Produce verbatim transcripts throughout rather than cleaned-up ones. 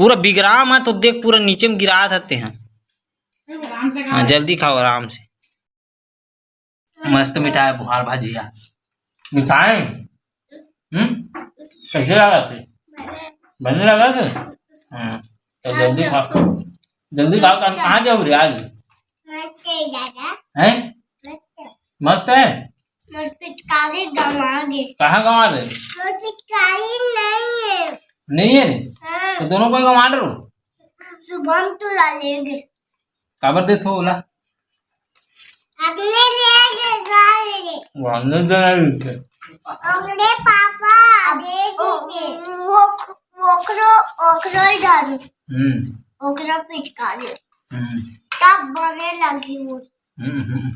पूरा बिगड़ा मत, तो देख, पूरा नीचे में गिरा देते हैं। हाँ, जल्दी खाओ, आराम से। मस्त मिठाई, बुहार भजिया। मिठाई। हम्म। कैसे लगा थे? बने लगा थे। हाँ। तो जल्दी खाओ, जल्दी खाओ। कहाँ जाओ रे आज? हैं? मस्त है। मोर पिचकारी गंवा गे। कहाँ गंवा गे? मोर पिचकारी नहीं है। नहीं है रे? हाँ। तो दोनों कोई गंवा रहे हो? शुभम टोला ले गे। काबर देथो ओला? अपने ले गे, गा ले गे। वो हमने जरा लेते। ओकरे पापा दे दीजिए। वो, ओकरो, ओकरो ही डालू। हम्म। ओकरो पिचकारी। हम्म। तब बने लगी वो। हम्म, हम्म।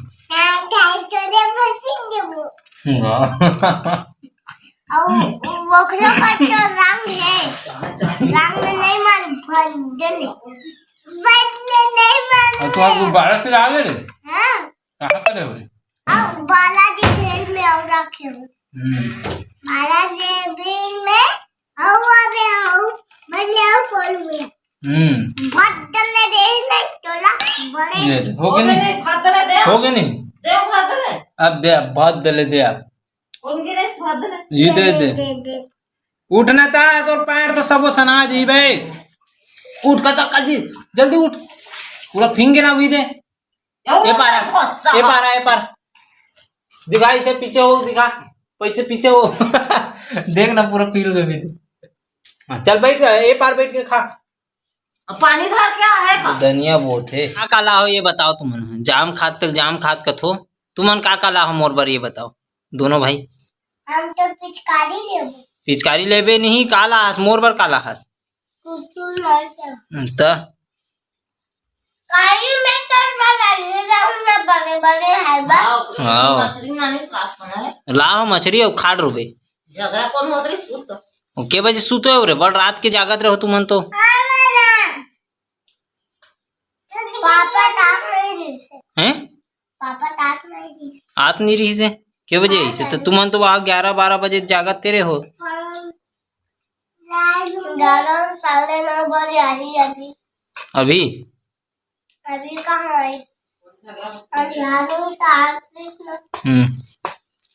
वाह। अउ ओकरो पर तो रंग है, रंग नहीं मन, बदले, बदले नहीं मन। अउ तुम्हारे गुब्बारा से लागे रे? हाँ। कहाँ करे हो रे? अउ बालाजी खेल में अउ रखे हो। हम्म। बालाजी खेल में अउ अबे अउ बदले अउ कौन में? हम्म। बहुत डले दे नहीं तोला। बड़े ये हो गए नहीं? भात ले दे। हो गए नहीं? दे भात ले। अब दे, अब बहुत डले दे आप। कौन गिरे इस भात ले? ये दे दे। दे, दे। उठना था तो पैर तो सबो सना जी भाई। उठ का तक जी, जल्दी उठ। पूरा फिंगे ना हुई दे। ए पारा, ए पारा, ए पारा। दिखा इसे पीछे हो, दिखा। पैसे पीछे हो। देख ना, पूरा फील गए भी। हाँ, चल बैठ, ए पार बैठ के खा। अब पानी धर क्या है खा? धनिया बहुत है। का का ला हो ये बताओ तुमन? जाम खात तक जाम खात कथो। तुमन का का ला हो मोर बर ये बताओ, दोनों भाई। हम तो पिचकारी लेबो। पिचकारी लेबे नहीं, का ला हस मोर बर, का ला हस? कुछ नहीं था। त? काली में तो बना ले, रहू ना बड़े बड़े है बा। हाँ, हाँ। मछली माने साफ बना है। लाओ मछली और खाड़ रुबे। झगड़ा कौन होत रही? सुत तो। ओ, के बजे सुतो हो रे? बड़ रात के जागत रहो तुमन तो। पापा टाक नहीं रही से। हैं? पापा टाक नहीं रही से। आत नहीं रही से? के बजे आई से? तो तुमन तो वहाँ ग्यारह बारह बजे जागत तेरे हो। ग्यारह, साढ़े नौ बजे आई अभी। अभी? अभी कहाँ आई? अभी आ रही तो आठ बीस में। हम्म।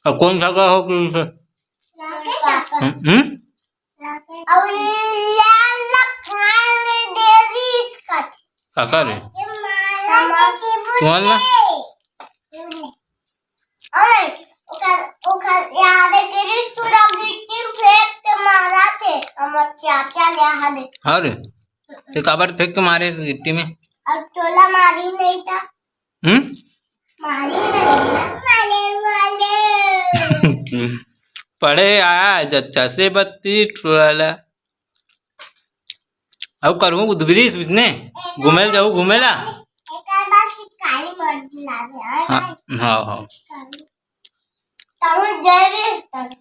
और कौन सा का हो कि इसे? लाके पापा। हम्म, हम्म? लाके। और ये अलग खाने दे रही इसका। काका रे? हमारा तुम्हारा? अरे, ओकर, ओकर याद गिरी पूरा गिट्टी फेंक के मारा थे, हमर चाचा ले हाले। हाँ रे, ते काबर फेंक के मारे इस गिट्टी में? अब टोला मारी नहीं था। हम्म? मारी नहीं था, मारे वाले। पढ़े आया जच्चा से बत्ती टोला। अउ करहूँ उद्बरीस बिसने, घूमेल जाऊ घूमेला। एकर बाद पिचकारी मत लावे, और हाँ, भाई। हाँ, हाँ। तहूँ गे रहे तब।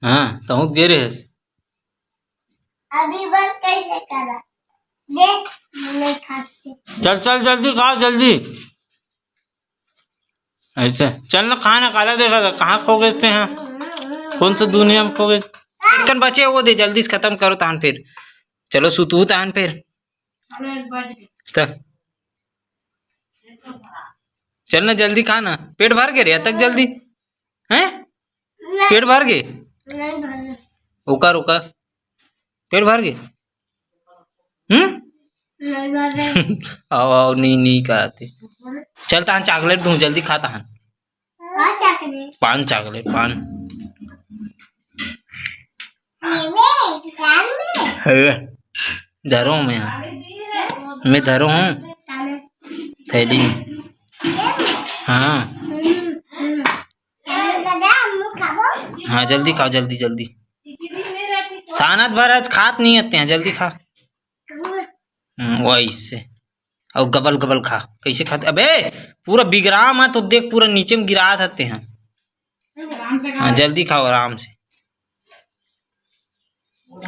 हाँ, तहूँ गे रहे। अभी बस कैसे करा? देख, मैं खाते। चल, चल, जल्दी खा, जल्दी। अच्छा, चल ना, खा ना, काला देखा था, कहाँ खो गए थे, हाँ? कौन सा दुनिया में खो गए? एक कन बचे, वो दे, जल्दी से खत्म करो, तान फिर। चलो, सुतू तान फिर। चलो, एक बज गए। त-, चल ना, जल्दी खा ना, पेट भर गए रे, अतक जल्दी, हैं? नहीं। पेट भर गए? नहीं भर। ओकर, ओकर। पेट भर गए? हम्म? नहीं भर। आओ, आओ, नहीं, नहीं कराते। चल, तहन चॉकलेट दूँ, जल्दी खा तहन। का चॉकलेट? पान चॉकलेट, पान। ये में, दुकान में? अरे, धरो मैं। मैं धरो हूँ। ताने। थैली में। ये में? हाँ। हम्म, हम्म। हाँ, जल्दी खाओ, जल्दी, जल्दी। सानत भर आज खात नहीं आते हैं, जल्दी खा। हम्म, वही से। और गबल गबल खा। कैसे खाते? अबे, पूरा बिगड़ा मत, तो देख, पूरा नीचे में गिरा देते हैं। हाँ, जल्दी खाओ, आराम से।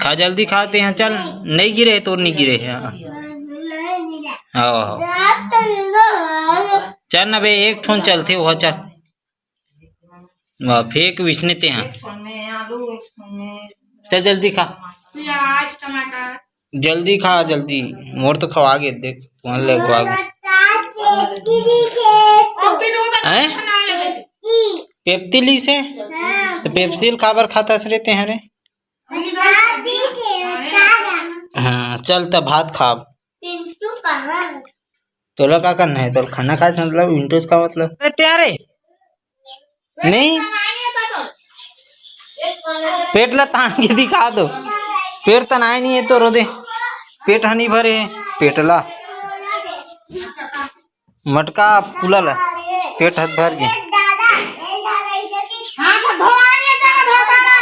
खा, जल्दी खाते हैं, चल। नहीं गिरे तो नहीं गिरे हैं। हाँ, हाँ। चल ना बे, एक ठोन चलते हो, चल। वाह, फेंक विसने ते हाँ। एक ठन में आलू, एक ठन में चल जल्दी खा। प्याज, टमाटर। जल्दी खा, जल्दी। मोर तो खवा गे, देख, तुमन ले खवा गे। हैं? पेप्सी लीस हे? तो पेप्सी ल काबर खाथस रे तें रे? हाँ, चल त भात खाब। तोला का करना हे? तोला खाना खाए से मतलब, इंटरेस्ट का मतलब? अरे तें रे, नहीं, पेट ला तान के दिखा दो। पेट तनाए नहीं हे तो रो दे, पेट ह नहीं भरे हे, पेट ला मटका फूला ला, पेट हत भर गे। हाँ, तो धो आ गया, चला धो आ गया।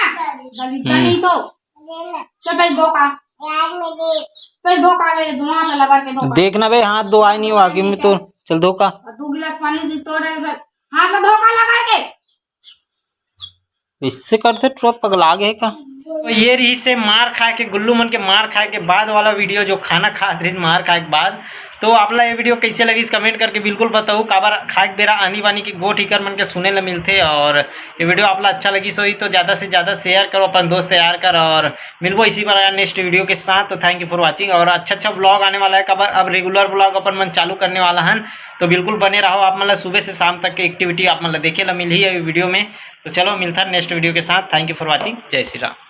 गलती हम्म। नहीं तो। चल पहले धो का। पहले धो का ले, धुआं से लगा के धो का। देखना बे, हाथ धोआए नहीं हुआ कि मैं तो, चल धो का। और दो गिलास पानी जी तो रहे फिर। हाथ में धो का लगा के। इससे करते टूरा पगला गे का? तो ये रहिस हे मार खाए के, गुल्लू मन के मार खाए के बाद वाला वीडियो, जो खाना खात रहिस मार खाए के बाद। तो आप ला ये वीडियो कैसे लगिस, कमेंट करके बिल्कुल बताओ। काबर खाए के बेरा आनी बानी के गोठ इकर मन के सुने ला मिलथे। और ये वीडियो आप ला अच्छा लगिस होही तो ज़्यादा से ज़्यादा शेयर करो अपन दोस्त यार कर, और मिलबो इसी प्रकार नेक्स्ट वीडियो के साथ। तो thank you for watching, और अच्छा अच्छा व्लॉग आने वाला हे, काबर अब रेगुलर व्लॉग अपन मन चालू करने वाला हन। तो बिल्कुल बने रहो, आप मन ला सुबह से शाम तक के एक्टिविटी आप मन ला देखे ला मिलही अभी वीडियो में। तो चलो मिलथन नेक्स्ट वीडियो के साथ। Thank you for watching, जय श्री राम।